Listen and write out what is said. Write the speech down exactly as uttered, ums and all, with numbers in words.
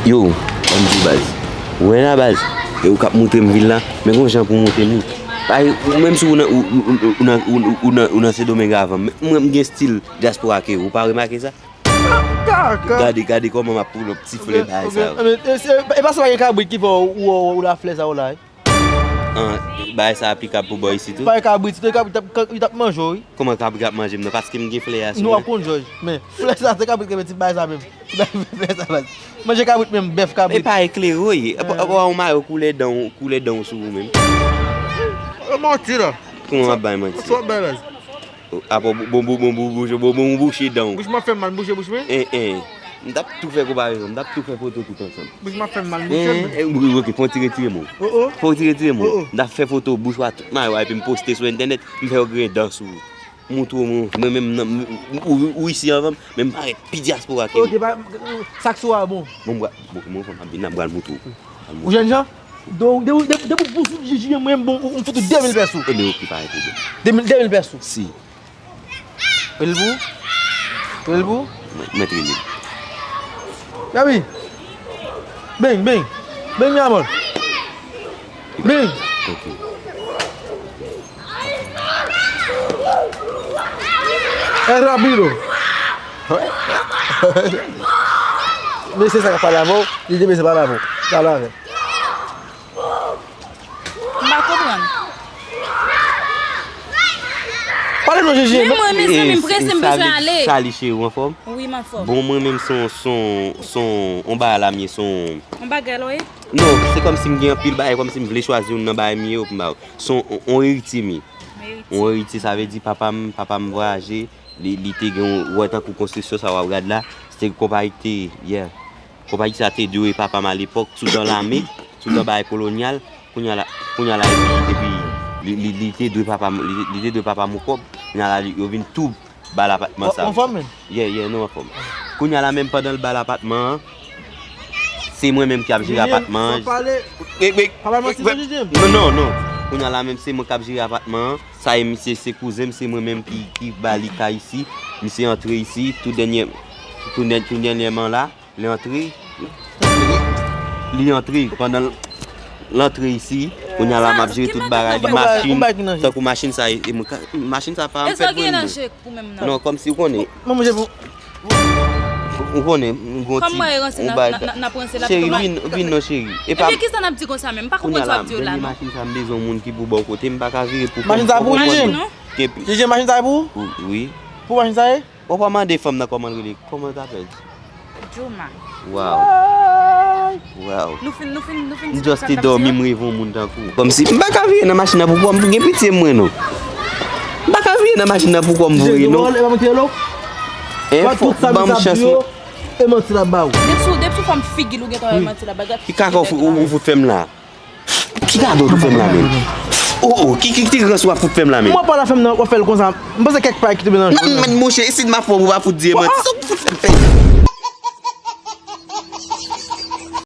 Yo, ban m di w baz. Ou wè la baz, e ou k ap montre m vil la, men gon jan pou w montre m li. Ay, ou menm si ou nan, ou, ou, ou, ou nan, ou, ou, ou nan, ou nan Sendomeng avan m, men mwen m gen stil dyaspora ke ou, ou pa remake sa? Kaka. Gade, gade kòman m ap pull up ti flè bagay sa yo. E pa sa pa gen kabrit ki fè ou, ou, ou, ou la flè sa ou la, wi. An, bagay sa aplikab pou bò isit tou? Pa gen kabrit, si te kabrit, t ap, li t ap manje w, wi. Kòman kabrit ap manje m nan? Paske m gen flè a sou mwen. Nou ap konn jòj, men flè sa, se kabrit ki mete ti bagay sa menm. Ti bagay flè sa, baz. Manje kabrit menm, bèf, kabrit. E pa eklere w ye. Apa, apa w mayo koulè dan w, koulè dan w sou ou menm. E manti la. Kòman w ap bay manti? Sa w ap bay, baz? Apa, bon, bon, bon, bon, bouche, bon, bon, bouche dan w. Bouch mwen ap fè m mal, bouche bouch mwen? En, en. M t ap tou fè konparezon, m t ap tou fè foto tout ansanm. Bouch mwen ap fè m mal, bouche mwen. En, en, wi, ok, fè yon ti retire mo. Oh, oh. Fè yon ti retire mo. Oh, oh. M t ap fè foto bouch ou a tout mayo a, epi m poste sou entènèt, m fè yo griyen dan sou ou. Montre w, mwen, mwen menm nan, m, ou, ou isi anvan m, men m parèt pi dyaspora ke ou. Ok, ba, sa k sou a bon. Bon, m pral, bon, mwen, fò m ap vin la, m pral montre w. Ou jèn jan? Depi, depi, depi, depi w sou J J M, mwen, bon, m fout ou de mil pèso. E men ok, pa gen pwoblèm. De mil, de mil pèso. Si. Rele pou ou? Rele pou ou? Mwen, mwen te rele. Gabi. Beng, beng. Beng, mi amor. Beng. Ok. Es rápido. Mesye sa k ap pale avè w, li te bezwen pale avè w. Pale avè l. M pa konprann. Pale non, J J. Men mwen, mezanmi, m prese, m bezwen ale. Sali cheri, ou anfòm? Wi, m anfòm. Bon, mwen menm se yon, se yon, se yon bagay la m ye, se yon... Yon bagay la w ye? Non, se kòmsi m gen anpil bagay, kòmsi m vle chwazi youn nan bagay m ye yo pou m ba w. Se yon, yon eritye m ye. Yon eritye. Yon eritye, sa vle di papa m, papa m vwayaje, li, li te gen yon, ou wè tankou konstriksyon sa w ap gad la, se te konpayi ki te, yeah. Konpayi sa te dwe papa m alepòk, toutan lame, toutan bagay kolonyal. Kounye a la, kounye a la, epi, epi li, li, li te dwe papa m, li, li te dwe papa m yon kòb. Kounye a la, li, yo vin tou ba l apatman sa. Ou anfòm menm? Yeah, yeah, nou anfòm. Kounye a la menm pandan l ba l apatman an, se mwen menm ki ap jere apatman an. Pale. Papa manti nan J J M. Non, non, non. Kounye a la menm se mwen k ap jere apatman an. Sa e misye se kouzen m, se mwen menm ki, ki ba li kay isi. Misye antre isi, tou dènye, tou dèn-, tou dènyèman la. Li antre. Li antre. Pandan l antre isi, kounye a la m ap jere tout bagay li, machin, tankou machin sa, e, e mwen ka, machin sa pa m fèt pou li. Non, kòmsi w konnen. Ou konnen, m gon ti, yon bagay. Cheri, vin, vin non, cheri. Epi kisa n ap di konsa menm? M pa konprann sa w ap di yo la, non. Machin sa, m bezwen yon moun ki pou bò kote, m pa ka vire pou kò m. Machin sa pou ou, J J? J J, machin sa pou ou? Wi. Pou machin sa ye? Ou pa mande fanm nan kòman l rele? Comment elle s'appelle? Juma. Wow. Wow. Nou fin, nou fin, nou fin di tout sa n ap di yo. M just te dòmi, m reve yon moun tankou w. Kòmsi, m pa ka vire nan machin nan pou kò m, gen pitye mwen non. M pa ka vire nan machin nan pou kò m vre non. Hein, fòk ban m chans mwen. E manti l ap ba ou. Depi sou, depi sou fòm figi l ou gentan wè manti l ap ba w. Ki kaka ou fou-, ou, ou fout fè m la? Ki kado tou fè m la menm? Oh, oh, ki, ki ti rans w ap fout fè m la menm? Mwen pa la fè m nan, w ap fè l konsa. M panse kèk pay ki tonbe nan jou. Non, men monchè, isi m ap fè w, ou pa fout di e manti. Sa w fout fè m fè?